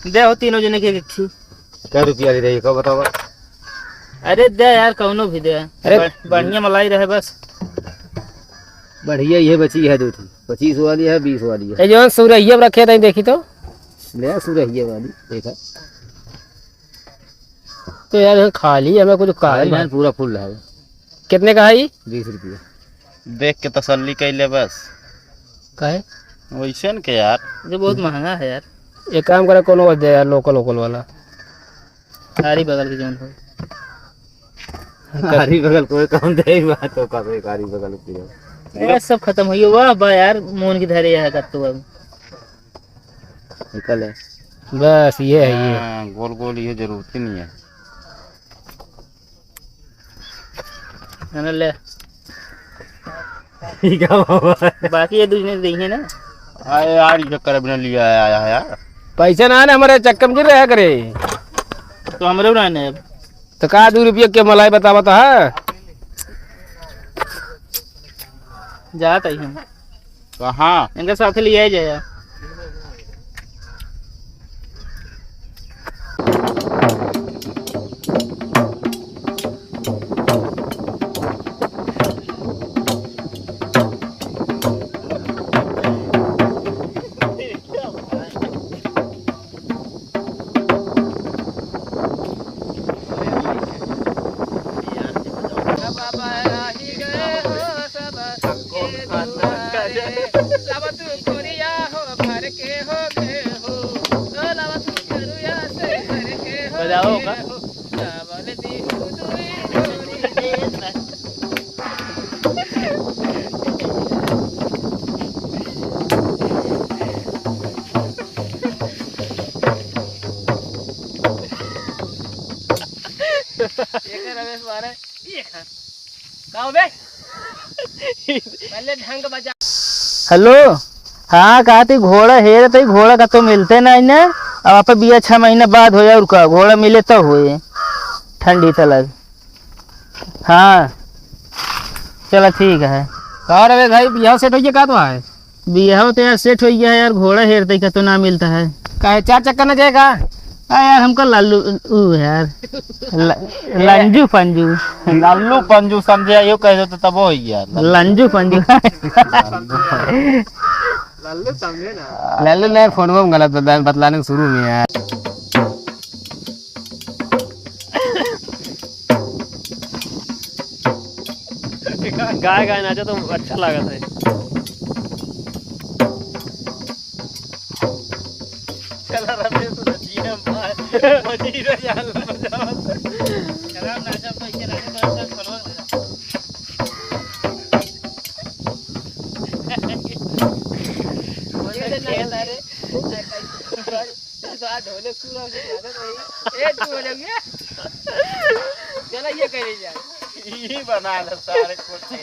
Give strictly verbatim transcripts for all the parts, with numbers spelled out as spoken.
दे हो तीनों जने के एक एक ठो। कै रुपया ले रही है, का बतावा? अरे दे यार, कौनो भी दे। अरे बढ़-, बढ़िया मलाई रहे बस। बढ़िया ये बची है दो ठो, पच्चीस वाली है, बीस वाली है। ए, जौन सुरहिया रखे तई देखी तो। ले आ सुरहिया वाली, देखा। तो यार, खाली हमें कुछ काहे खाली ना, पूरा फुल है। कितने का है ई? बीस रुपया। देख के तसल्ली कइले बस। काहे? वैसे न के यार। ये बहुत महंगा है यार। एक काम करे, कोनो दे यार, लोकल, लोकल वाला। आरी बगल के जौन हो। आरी बगल कोई कम दे ही बात हो, कब एक आरी बगल की हो। ए, सब खत्म हो गया। वाह, बा यार, मोन की धरे है कत्तो अब। निकल है। बस, ये है, ये। हाँ, गोल गोल, ये जरूरत ही नहीं है। है ना, ले। ठीक है बाबा। बाकी ये दूसरे दे है ना। अरे यार, ये चक्कर बिना लिया आया है यार। पैसा ना है ना, हमारे चक्कर में क्यों रहा करे? तो हमरे ना है अब। तो का दो रुपया के मलाई बतावा तो, हाँ? जात आई हम। कहाँ? इनके साथ ले आए जाए। बजाओ का? एक रमेश मारे, एक है। का हो बे? पहले ढंग बजा। हेलो, हाँ, कहा थी घोड़ा हेर थी, घोड़ा का तो मिलते नहीं ना। अब आप बिया छह महीना बाद हो, और का, घोड़ा मिले तो होए, ठंडी तलक। हाँ, चला ठीक है। का रे भाई, बियाह सेट होइए का तो है? बियाह तो यार सेट होइए है यार, घोड़ा हेरते का तो ना मिलता है। काहे, चार चक्कर ना जाएगा? आ यार, हमको लल्लू, ऊ है यार, ल-, लंजू पंजू। लल्लू पंजू समझे, यो कह दो तो तब हो यार। लंजू पंजू। लल्लू समझे ना। लल्लू ने फोन में गलत बता-, बतलाने शुरू में यार। गाय गाय नाचा तो अच्छा लागत है। चला रमेश, नचिया मार, मजीरा जान बजावत। शराब नाचा तो इसे नाचे तो सब खोलवा दे। ये तो नाच तारे। तो आ ढोलक सुना से ज्यादा नहीं। ए, तू हो जाओगे? चला, ये कह ले जा। ई बना ले सारे कोठे।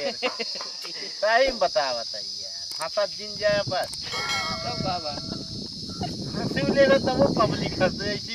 सही में बतावत है यार। हंसत जिन जाए बस। तो बाबा। हंसी ले लो तब वो पब्लिक हंसे, ऐसी